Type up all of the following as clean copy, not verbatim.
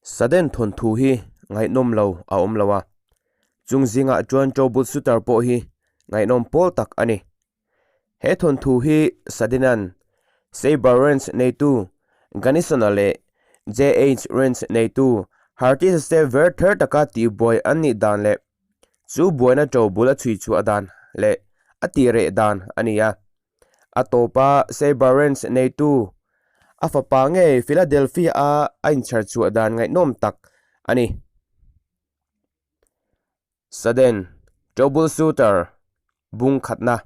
Sudden thawnthu hi ngaihnawm lo a awm lo a, chung zingah chuan Trouble Shooter pawh hi ngaihnawm pawl tak a ni. He thawnthu hi Sudden-a'n Sabre Ranch neitu Gunnison-a leh JH Ranch neitu Hartis-a te ver ther taka tihbuai an nih dan leh chu buaina ṭobul a chhui chhuah dan leh a tih reh dan a ni a. A tawpa Sabre Ranch neitu a fapa ngei Philadelphia-a a inchhar chhuah dan ngaihnawm tak a ni. Sudden Trouble Shooter bung khatna.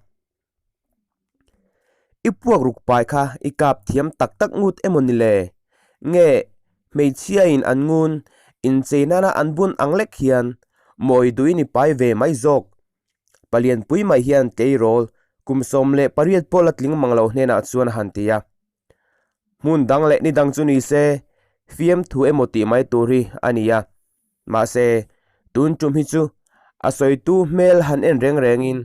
I puak ruk pai kha i kap thiam tak tak ngut emaw ni le? Nge hmeichhiain an ngun inchei nana an bun ang lek hian mawi duhin i pai ve mai zawk? Palianpui mai hian tleirawl kum 18 pawh la tling mang lo hnenah chuan a han ti a. Hmun dang leh ni dang chu ni se fiamthu emaw tih mai tur hi a ni a. Mahse, tun tum hi chu a sawitu hmel han en reng rengin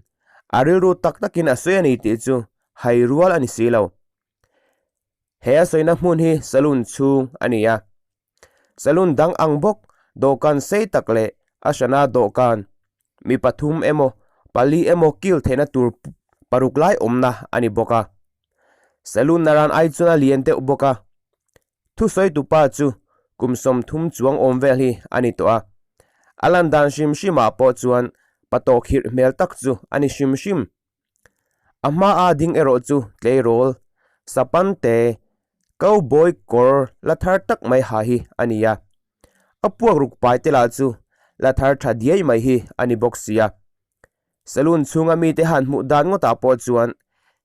a rilru tak takin a sawi a ni tih chu hai rual a ni si lo. He a sawina hmun hi saloon chhung a ni a. Saloon dang ang bawk dawhkan sei tak leh a hrana dawhkan mi pathum emaw pali emaw kil theihna tur paruk lai awmna a ni bawk a. Saloon naran ai chuan a lian deuh bawk a. Thusawi tupa chu kum 30 chuang awm vel hi a ni tawh a. A lan dan hrim hrimah pawh chuan pa tawh khirh hmel tak chu a ni hrim hrim. A hmaa ding erawh chu tleirawl sapante cowboy kawr la thar tak mai ha hi a ni a. A puak ruk pai te lah chu la thar tha diai mai hi a ni bawk si a. Saloon chhunga mite han hmuh dan ngawtah pawh chuan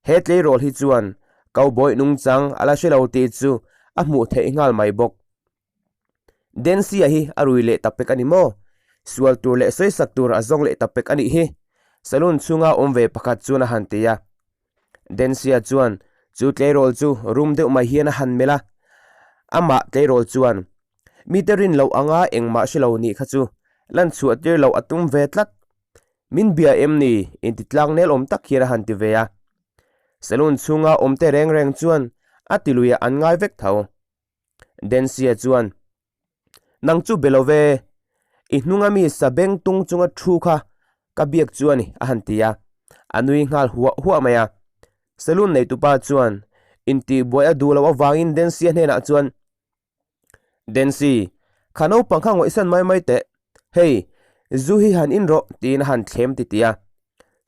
he tleirawl hi chuan cowboy nungchang a la hre lo tih chu a hmuh theih nghal mai bawk. Densia hi a rui leh ta pek a ni maw? Sual tur leh sawisak tur a zawng leh ta pek a nih hi, saloon chhunga awm ve pakhat chuan a han ti a. Densia chuan chu tleirawl chu rum deuh mai hian a han melh a. Amah tleirawl chuan, Mite rin loh anga engmah hre lo nih kha chu lan chhuah tir loh a tum ve tlat. Min bia em ni? Inti tlang nel awm tak hian a han ti ve a. Saloon chhunga awmte reng reng chuan a ti luiah an ngai vek tho. Densia chuan, Nang chu be lo ve, i hnunga mi sa beng tung chunga thu kha ka biak chu a ni, a han ti a. A nui nghal huah huah mai a. Saloon neitupa chuan intihbuai a duh loh avangin Densia hnenah chuan, Densi, kha naupang kha ngawihsan mai mai teh. Hei, zu hi han in rawh, tiin a han thlem ti ti a.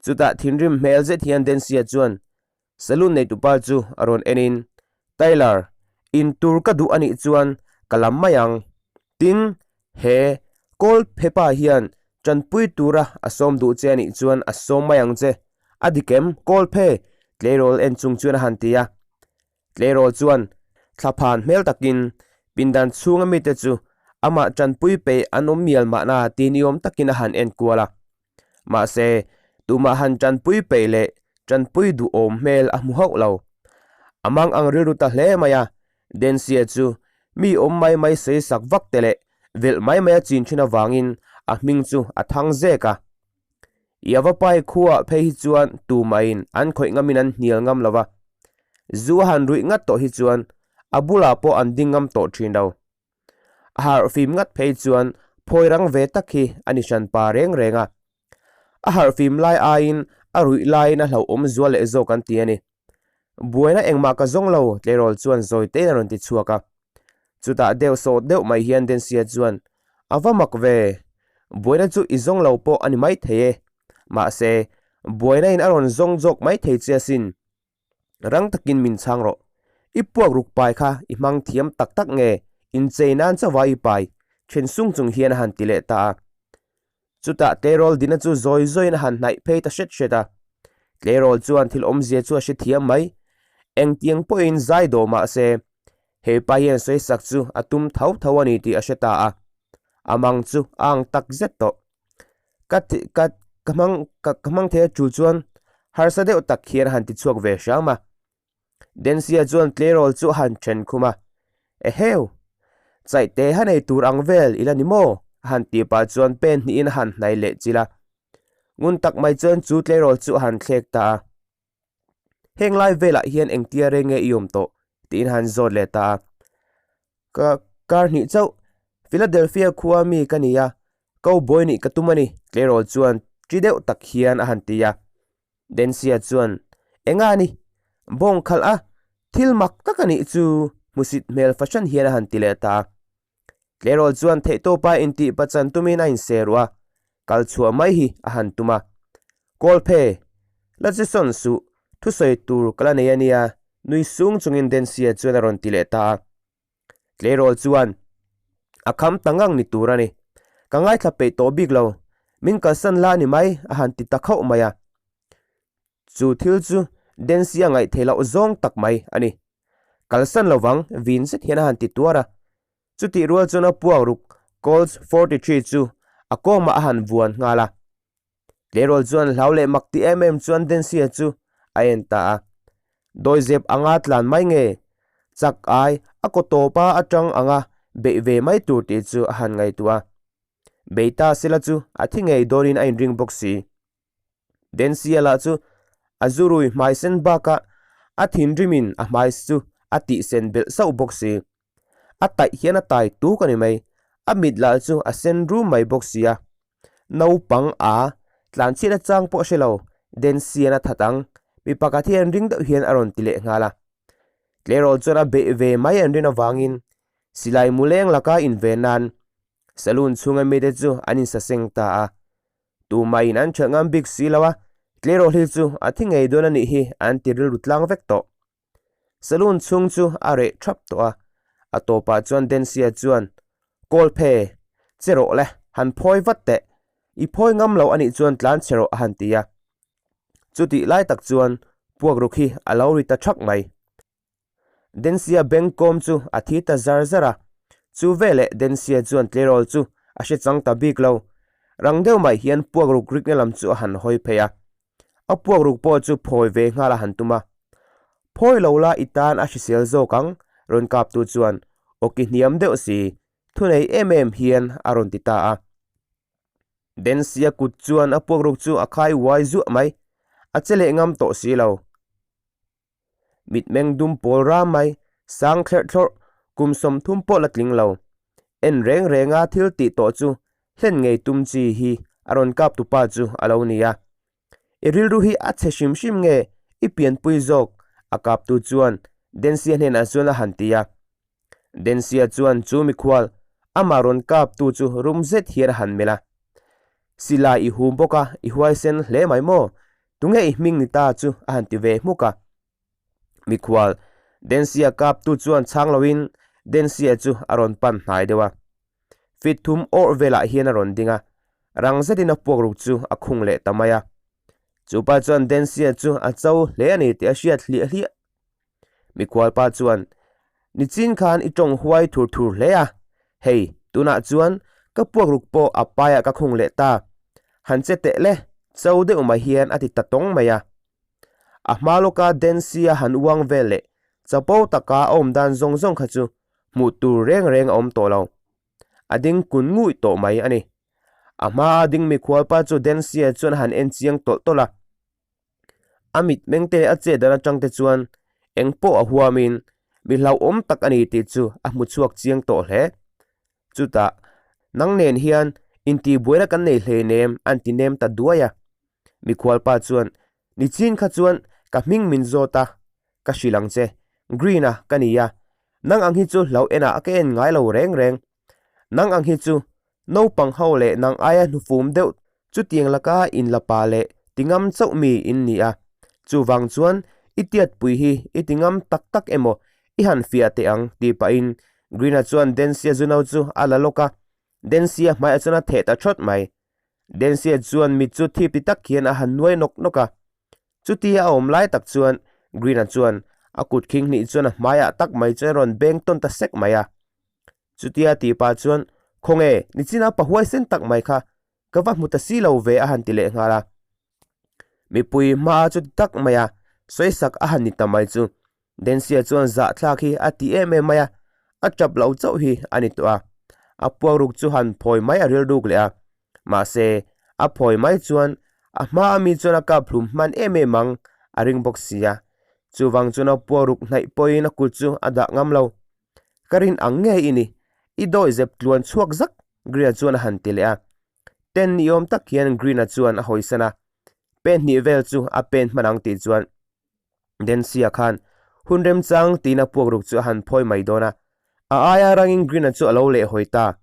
Chutah thinrim hmel zet hian Densia chuan, Saloon neitupa chu a rawn en in, Tyler, in tur ka duh a nih chuan ka lam mai ang. Tin, he kawl phepa hian tanpui tura a sawm duh che a nih chuan a sawm mai ang che. A dik em, kawl phe? Tleirawl en chung chuan a han ti a. Tleirawl chuan thlaphan hmel takin pindan chhunga mite chu amah tanpui peih an awm mial mahna ti niawm takin a han en kual a. Mahse, tumah han tanpui peih leh tanpui duhawm hmel a hmu hauh lo. A mang ang rilru ta hle mai a, Densia chu mi awm mai mai sawi sak vak te leh velh mai mai a chin thin avangin a hming chu a thang zek a. Yavapai khuaah phei hi chuan tumahin an khawih ngamin an hnial ngam lo va, zu a han ruih ngat tawh hi chuan a bulah pawh an ding ngam tawh thin lo. A harhfim ngat phei chuan phawi rang ve tak hi a ni hran pa reng reng a. A harhfim lai aiin a ruih laiin a hlauhawm zual leh zawk an ti a ni. Buaina engmah ka zawng lo, tleirawl chuan zawi tein a rawn ti chhuak a. Chutah deuh sawh deuh mai hian Densia chuan, A va mak ve! Buaina chu i zawng lo pawh a ni maithei e. Mahse, buaina in a rawn zawng zawk maithei che asin. Rang takin min chhang rawh. I puak ruk pai kha i hmang thiam tak tak nge inchei nan chauha i pai then sung chung hian a han ti leh ta a. Chutah tleirawl dina chu zawi zawiin a han hnaih phei ta hret hret a. Tleirawl chuan thil awmzia chu a hre thiam mai. Engtiang pawhin zai dawh mah se, he pa hian sawisak chu a tum tho tho a ni tih a hre ta a. A mang chu a ang tak zet tawh. Ka ka ka hmang ka ka hmang thei a tul chuan harsa deuh tak hian a han ti chhuak ve hram a. Densia chuan tleirawl chu a han then khum a, Eheu! Chaihte ha nei tur ang vel ila ni maw? a han tih pah chuan pen hnihin a han hnai leh chil a. Ngun tak mai chuan chu tleirawl chu a han thlek ta a. Heng lai velah hian engtia reng nge i awm tawh? tiin a han zawt leh ta a. Ka kar hnih chauh. Philadelphia khua mi ka ni a, cowboy nih ka tum a ni, tleirawl chuan ṭi deuh tak hian a han ti a. Densia chuan, Enga ni? Bawng khalh a, thil mak tak a nih chu, hmusit hmel fahran hian a han ti leh ta a. Tleirawl chuan theihtawpa intih pachan tumin a inse ruh a, kal chhuah mai hi a han tum a. Kawlphe, la che sawn suh, thusawi tur ka la nei a nia, nui sung chungin Densia chuan a rawn ti leh ta a. Tleirawl chuan, A kham ta ngang ni tur a ni. Ka ngaithla peih tawh bik lo. Min kalsan la a ni mai, a han ti ta khauh mai a. Chu thil chu Dancy a ngaih theih loh zawng tak mai a ni. Kalsan lovang vin zet hian a han ti tuar a. Chutih rual chuan a puak ruk Colts 43 chu a kawmah a han vuan nghal a. Tleirawl chuan hlau leh mak ti em em chuan Densia chu a en ta a. Dawizep anga tlan mai nge? Chak ai a kaw tawpa atang anga beih ve mai tur tih chu a han ngaihtuah a. Bei ta sela chu a thi ngei dawnin a inring bawk si. Densia lah chu a zurui hmai sen bakah a thinrimin a hmai chu a tihsen belh sauh bawk si. A taih hian a tai tuk a ni mai. A mit lah chu a sen rum mai bawk si a. Naupang a tlan chhiat achang pawh hre lo, Densian a that ang, mi pakhat hian ring deuh hian a rawn ti leh nghal a. Tleirawl chuan a beih ve mai an rin avangin silai mu leng laka inven nan saloon chhunga mite chu an insaseng ta a. Tumahin an ṭhelh ngam bik si lo a, tleirawl hi chu a thi ngei dawn a nih hi an ti rilru tlang vek tawh. Saloon chhung chu a reh thap tawh a, a tawpah chuan Densia chuan, Kawlphe, che rawh le, han phawi vat teh, i phawi ngam lo anih chuan tlan che rawh a han ti a. Chutih lai tak chuan puakruk hi a lo ri ta thak mai. Densia beng kawm chu a thi ta zar zar a, chu veleh Densia chuan tleirawl chu a hre chang ta bik lo. Rang deuh mai hian puakruk rikna lam chu a han hawi phei a. A puak ruk pawh chu phawi ve nghal a han tum a. Phawi lo la i tan a hrisel zawk ang, rawn kaptu chuan awki hniam deuh si, thunei em em hian a rawn ti ta a. Densia kut chuan a puak ruk chu a khai uai zuah mai, a che leh ngam tawh si lo. Mitmeng dum pawl ram mai, sang thlerh thlawrh, kum 30 pawh la tling lo. En reng renga thil tih tawh chu hlen ngei tum chi hi a rawn kap tupa chu a lo ni a. I rilru hi a chhe hrim hrim nge i pianpui zawk? a kaptu chuan Densia hnenah chuan a han ti a. Densia chuan chu mikhual amah rawn kaptu chu rum zet hian a han melh a. Silai i hum bawk a, i huaisen hle mai maw? Tunge i hming ni ta chu a han ti ve hmuk a. Mikhual, Densia kaptu chuan chhang loin Densia chu a rawn pan hnai deuh a. Fit thum awrh velah hian a rawn ding a, rang zetin a puakruk chu a khung leh ta mai a. Chupa chuan Densia chu a cho hle a ni tih a hriat hliah hliah. Mikhual pa chuan, Nichin khan i tawng huai thur thur hle a, hei, tunah chuan ka puakruk pawh a paiah ka khung leh ta. Han che teh le, cho deuh mai hian a ti ta tawng mai a. A hma lawka Dancy a han uang vel leh chapo taka a awm dan zawng zawng kha chu hmuh tur reng reng a awm tawh lo. A ding kun nguih tawh mai a ni. A hmaa ding mikhual pa chu Dancy-a chuan a han en chiang tawlh tawlh a. A mitmeng te leh a chet dan atang te chuan eng pawh a huamin mi hlauhawm tak a ni tih chu a hmu chhuak chiang tawh hle. Chutah, nang nen hian intihbuaina kan nei hleinem an ti nem ta duai a. Mikhual pa chuan, Nichin kha chuan ka hming min zawt a, ka hrilh ang che. Green-a ka ni a, nang ang hi chu hlauh enah ka en ngai lo reng reng. Nang ang hi chu naupang ho leh nang aia hnufum deuh chutiang laka inlapa leh tingam chauh mi in ni a. Chuvang chuan i tiatpui hi i tingam tak tak emaw i han fiah teh ang tih pahin Green-a chuan Densia Zuno chu a la lawk a, Densia hmaiah chuan a theh ta thawt mai. Densia chuan mit chu thip ti tak hian a han nuai nawk nawk a. Chutia a awm lai tak chuan Green-a chuan a kut khing hnih chuan a hmaiah tak mai chuan a rawn beng tawn ta sek mai a. Chutia tih pah chuan, Khawnge, nichina pa huaisen tak mai kha ka va hmu ta si lo ve a han ti leh nghal a. Mipui hmaa chuti tak maia sawisak a han ni ta mai chu Densia chuan zahthlak hi a ti em em mai a, a tap lo chauh hi a ni tawh a. A puakruk chu han phawi mai a rilruk leh a, mahse a phawi mai chuan a hma ami chuan a kap hlum hman em em ang a ring bawk si a. Chuvang chuan a puakruk hnaih pawhin a kut chu a dah ngam lo. Ka rin ang nge i ni? I dawi zep tluan chhuak zak, Green-a chuan a han ti leh a. Ten ni awm tak hian Green-a chuan a hawisan a, pen hnih vel chu a pen hman ang tih chuan Densia khan hun remchang tiin a puak ruk chu a han phawi mai dawn a. A aia rangin Green-a chu a lo lehhawi ta.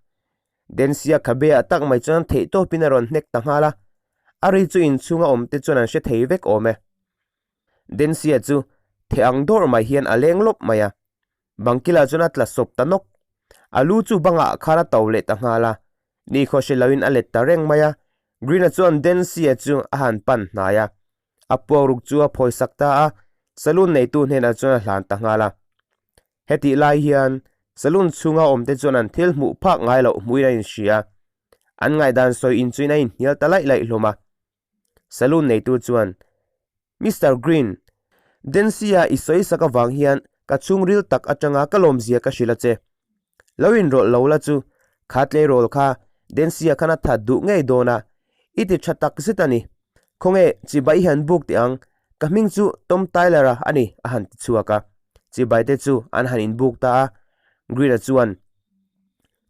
Densia khabe ah tak mai chuan theihtawpin a rawn hnek ta nghal a, a ri chu inchhunga awmte chuan an hre thei vek awm e. Densia chu theh ang dawrh mai hian a leng lawp mai a, Bangkila chuan a tla sawp ta nawk. A lu chu bangah khan a to leh ta nghal a, nikhaw hre loin a let ta reng mai a. Green-a chuan Densia chu a han pan hnai a, a puakruk chu a phawisak ta a, saloon neitu hnenah chuan a hlan ta nghal a. Hetih lai hian saloon chhunga awmte chuan an thil hmuh phak ngai loh hmuin a inhria a, an ngaihdan sawi inchuin a inhnial ta laih laih hlawm a. Saloon neitu chuan, Mister Green, Dency-a i sawi sak avang hian ka chhungril tak atanga ka lawmzia ka hrilh a che. Lo inrawlh lo la chu, kha tleirawl kha Dency-a khan a that duh ngei dawn a, i ti tha tak zet a ni. Khawnge, chibai i han buk teh ang, ka hming chu Tom Tyler-a a ni, a han ti chhuak a. Chibai te chu an han inbuk ta a, Green-a chuan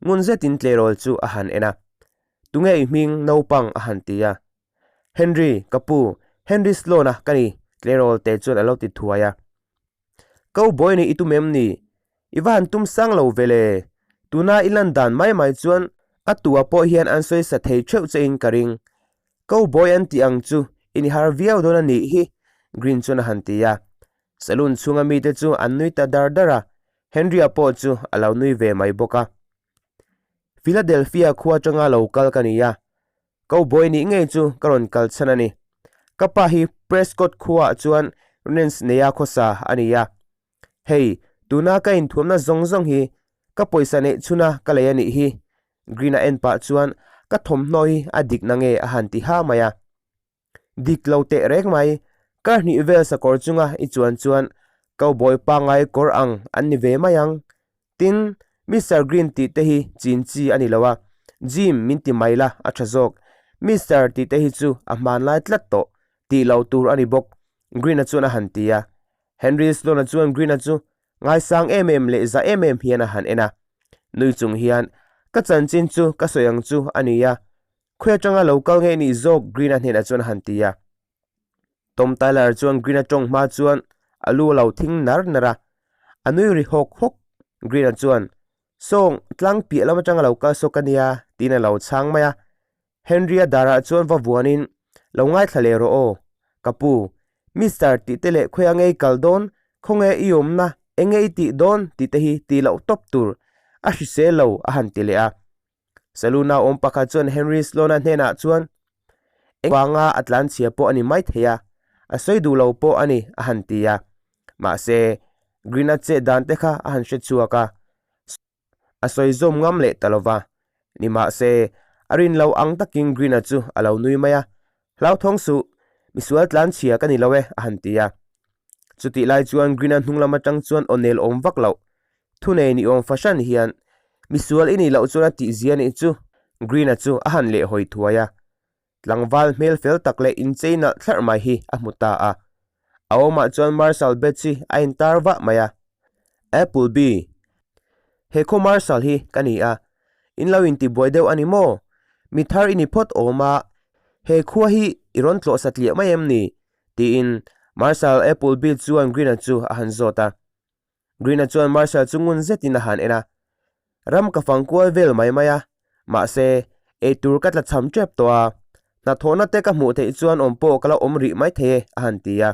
ngun zetin tleirawl chu a han en a. Tunge i hming naupang a han ti a. Henry, ka pu, Henry Sloan-a ka ni, tleirawl te chuan a lo ti thuai a. Cowboy nih i tum em ni? I va han tum sang lo ve le. Tuna i lan dan mai mai chuan a tua pawh hian an sawi sa thei theuh che in ka ring. Cowboy an tih ang chu i ni har viau dawn a nih hi, Green chuan a han ti a. Saloon chhunga mite chu an nui ta dar dar a, Henry-a pawh chu a lo nui ve mai bawk a. Philadelphia khua atanga lo kal ka ni a, Cowboy nih ngei chu ka rawn kal chhan a ni. Ka pa hi Prescott khuaah chuan ranch neia khawsa a ni a. Hei, tuna ka inthuamna zawng zawng hi ka pawisa neih chhuna ka lei a nih hi, Green-a en pah chuan ka thawmhnaw hi a dik na nge a han ti ha mai a. Dik lo teh reng mai, kar hnih vel sakawr chunga i chuan chuan cowboy pangngai kawr ang an ni ve mai ang. Tin, Mister Green tih te hi chin chi a ni lo a, Jim min ti mai la a tha zawk. Mister tih te hi chu a hmanlai tlat tawh, tih lo tur a ni bawk, Green-a chuan a han ti a. Henry Sloan-a chuan Green-a chu ngaisang em em leh za em em hian a han en a. Nui chung hian, Ka chanchin chu ka sawi ang chu a ni a, Khawi atanga lo kal nge nih zawk Green-a hnenah chuan a han ti a. Tom Tyler chuan Green-a tawng hma chuan a lu a lo thing nar nar a, a nui ri hawk hawk. Green-a chuan, Sawng, tlang piah lam atanga lo kal sawk a nia, tiin a lo chhang mai a. Henry-a darah chuan va vuanin, Lo ngaithla leh rawh aw, ka pu. Mister tih te leh khawi a ngei kal dawn, khawnge i awmna, enge i tih dawn tih te hi tih loh tawp tur a hrisel lo, a han ti leh a. Saloon-a awm pakhat chuan Henry Sloan-a hnenah chuan eng vanga a tlanchhia pawh a ni mai thei a, a sawi duh lo pawh a ni a han ti a. Mahse, Green-a chet dan te kha a han hre chhuak a, a sawi zawm ngam leh ta lo va. Nimahse, a rin lo ang takin Green-a chu a lo nui mai a, Hlauthawng suh, misual tlanchhia ka ni lo e a han ti a. Chutih lai chuan Green-a hnung lam atang chuan aw nel awm vak loh Thunei ni awm fahran hian misual i nih loh chuan a tihzia nih chu Green-a chu a han leh hawi thuai a. Tlangval hmel fel tak leh inchei nalh thlarh mai hi a hmu ta a. A awmah chuan Marshal Betsy a intar vah mai a. Appleby, he khaw Marshal hi ka ni a, in lo intibuai deuh a ni maw? Mi thar i ni phawt awm a, he khua hi i rawn tlawh satliah mai em ni? tiin Marshal Appleby chuan Green-a chu a han zawt a. Green-a chuan Marshal chu ngun zetin a han en a, Ram ka fang kual vel mai mai a, mahse, eitur ka tla cham tep tawh a, hnathawhna te ka hmuh theih chuan awm pawh ka la awm rih mai thei e, a han ti a.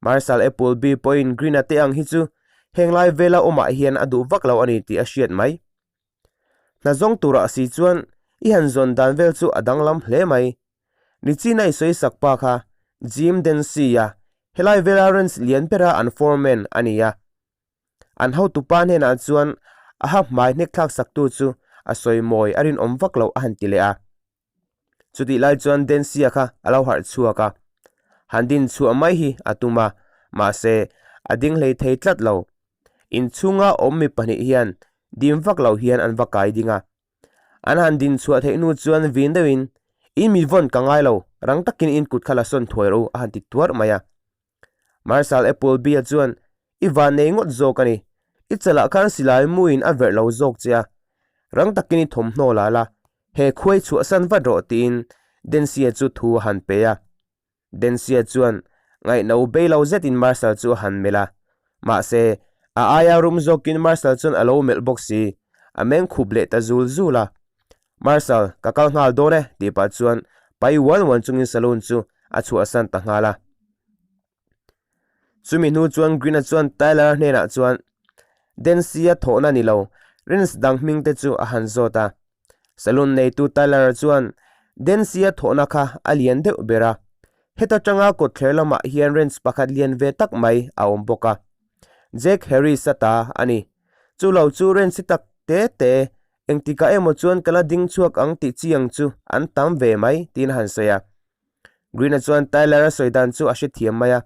Marshal Appleby pawhin Green-a te ang hi chu heng lai vela awmah hian a duh vak lo a ni tih a hriat mai. Hna zawng turah si chuan i han zawn dan vel chu a danglam hle mai. Nichina i sawi sak pa kha Jim Dempsey-a helai vela ranch lian bera an foreman a ni a. An hotupa hnenah chuan a ha hmai hnek thlak saktu chu a sawi mawi a rinawm vak loh a han ti leh a. Chutih lai chuan Dempsey-a kha a lo harh chhuak a, han din chhuah mai hi a tum a, mahse a ding hlei thei tlat lo. Inchhunga awm mi pahnih hian dim vak lo hian an va kai ding a. An han din chhuah theih hnu chuan vin deuhin, In mi vawn ka ngai lo, rang takin in kut kha la sawn thuai rawh u, a han ti tuarh mai a. Marshal Appleby-a chuan, I van nei ngawt zawk a ni. I chalah khan silai muin a verh lo zawk che a. Rang takin i thawmhnaw la la, he khuai chhuahsan vat rawh tiin Densia chu thu a han pe a. Densia chuan ngaihno bei lo zetin Marshal chu a han melh a. Mahse, a aia rum zawkin Marshal chuan a lo melh bawk si, a meng khup leh ta zul zul a. Marshal, ka kal nghal dawn e tih pah chuan pai uan uan chungin saloon chu a chhuahsan ta nghal a. Chumi hnu chuan Green-a chuan Tyler-a hnenah chuan Dancy-a thawhna ni lo, Rince dang hming te chu a han zawt a. Saloon neitu Tyler-a chuan Dancy-a thawhna kha a lian deuh ber a, heta tanga kawtthler lamah hian Rince pakhat lian ve tak mai a awm bawk a. Jack Harris-a ta a ni. Chu lo chu Rince tak te te engtikah emaw chuan ka la ding chhuak ang tih chiang chu an tam ve mai tiin a han sawi a. Green-a chuan Tyler-a sawi dan chu a hrethiam mai a.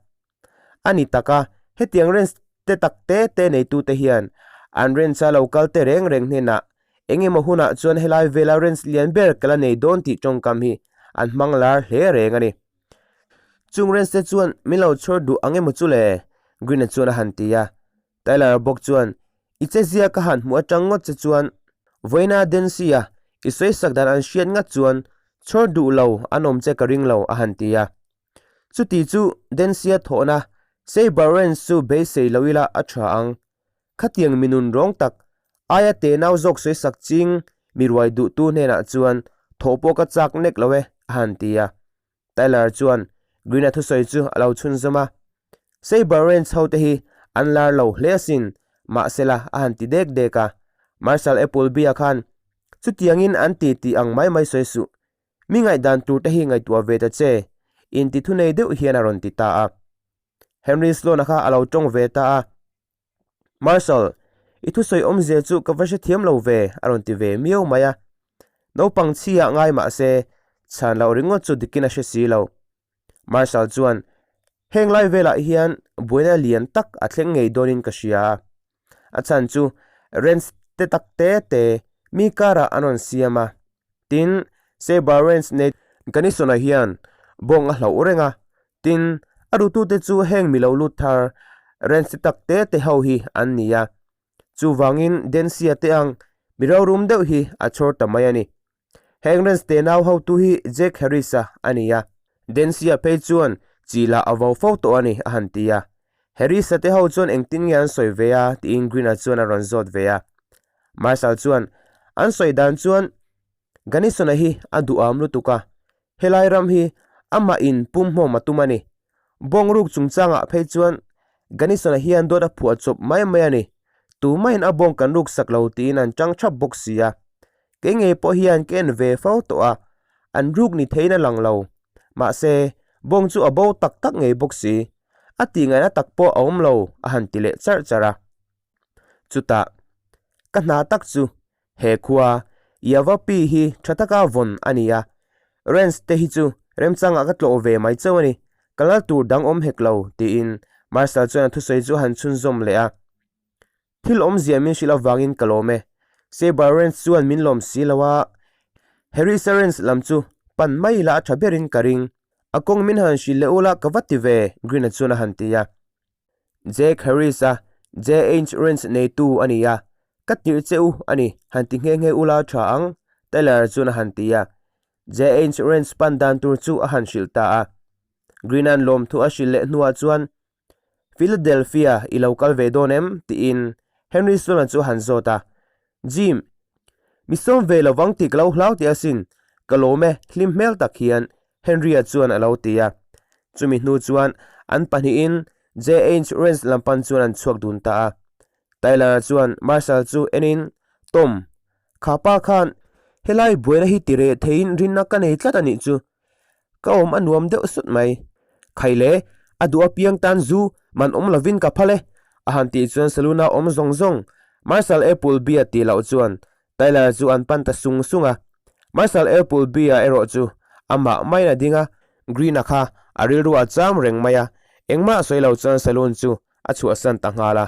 A ni tak a, hetiang ranch te tak te te neitute hian an ranch-a lo kal te reng reng hnenah eng emaw hunah chuan helai vela ranch lian ber ka la nei dawn tih tawngkam hi an hmang lar hle reng a ni. Chung ranch te chuan min lo chhawr duh ang emaw chu le? Green-a chuan a han ti a. Tyler bawk chuan, I che zia ka han hmuh atang ngawt che chuan vawiina Dancy-a i sawisak dan an hriat ngat chuan chhawr duh lo an awm che ka ring lo a han ti a. Chuti chu Dancy-a thawhna Saber Ranch chu beisei lo ila a tha ang. Khatiang mi nun rawng tak aia tenau zawk sawisak ching mi ruai duhtu hnenah chuan thawh pawh ka chak nek lo e a han ti a. Tyler chuan Green-a thusawi chu a lo chhunzawm a, Saber Ranch ho te hi an lar lo hle asin, mahsela a han ti dek dek a. Marshal Appleby-a khan, Chutiangin an ti tih ang mai mai sawi suh. Mi ngaihdan tur te hi ngaihtuah ve ta che, inti thunei deuh hian a rawn ti ta a. Henry Sloan-a kha a lo tawng ve ta a. Marshal, i thusawi awmzia chu ka va hrethiam lo ve, a rawn ti ve miau mai a. Naupang chhiah ngai mah se, chhan loh ringawt chu dikin a hre si lo. Marshal chuan, Heng lai velah hian buaina lian tak a thleng ngei dawnin ka hria a. A chhan chu ranch te tak te te mi karah an rawn siam a. Tin, Sabre Ranch nei Gunnison-a hian bawng a hlauh reng a, Tin, a rutute chu heng mi lo lut thar Rensi tak te te ho hi an ni a. Chuvangin Densia te ang mi rorum deuh hi a chhawr ta mai a ni. Heng Rens te nau hotu hi Jack Harris-a a ni a. Densia phei chuan chi lah a vo fo tawh a ni a han ti a. Harris-a te ho chuan engtin nge an sawi ve a tiin Green-a chuan a rawn zawt ve a. Marshal chuan, An sawi dan chuan Gunnison-a hi a duham lutuk a, helai ram hi amah in pum hmawm a tum a ni. Bawng ruk chungchangah phei chuan Gunnison-a hian dawt a phuah chawp mai mai a ni. Tumahin a bawng kan ruk sak lo tiin an chang thap bawk si a. Kei ngei pawh hian ka en ve fo tawh a, an ruk ni theiin a lang lo. Mahse, bawng chu a bo tak tak ngei bawk si. A tihngaihna tak pawh a awm lo, a han ti leh charh charh a. Chutah, ka hna tak chu he khua Yavapi hi tha taka vawn a ni a, Ranch te hi chu remchangah ka tlawh ve mai chauh a ni, ka lal tur dang awm hek lo, tiin Marshal chuan a thusawi chu a han chhunzawm leh a. Thil awmzia min hrilh avangin ka lawm e, Sabre Ranch chuan min lawm si lo a, Harris-a Ranch lam chu pan mai ila a tha berin ka ring, a kawng min han hrilh leh ula ka va ti ve, Green-a chuan a han ti a. Jack Harris-a JH Ranch neitu a ni a, Ka tirh che u a ni, han ti nghe nghe ula tha ang, Tyler chuan a han ti a. JH Ranch pan dan tur chu a han hrilh ta a. Green-a'n lawmthu a hrilh leh hnuah chuan, Philadelphia i lo kal ve dawn em? tiin Henry Sloan-a chu a han zawt a. Jim, mi sawm ve lovang tih ka lo hlau teh asin, ka lawm e, hlim hmel tak hian Henry-a chuan a lo ti a. Chumi hnu chuan an pahnihin JH Ranch lam pan chuan an chhuak dun ta a. Tyler-a chuan Marshal chu enin, Tom, kha pa khan helai buaina hi ti reh theiin rinna ka nei tlat a nih chu. Ka awm a nuam deuh sut mai. Khai le, a duh apiang tan zu man awm lovin ka phal e, a han tih chuan saloon-a awm zawng zawng Marshal Appleby-a tih loh chuan Tyler chu an pan ta sung sung a. Marshal Appleby-a erawh chu amah maiin a ding a, Green-a kha a rilru a cham reng mai a, engmah sawi lo chuan saloon chu a chhuahsan ta nghal a.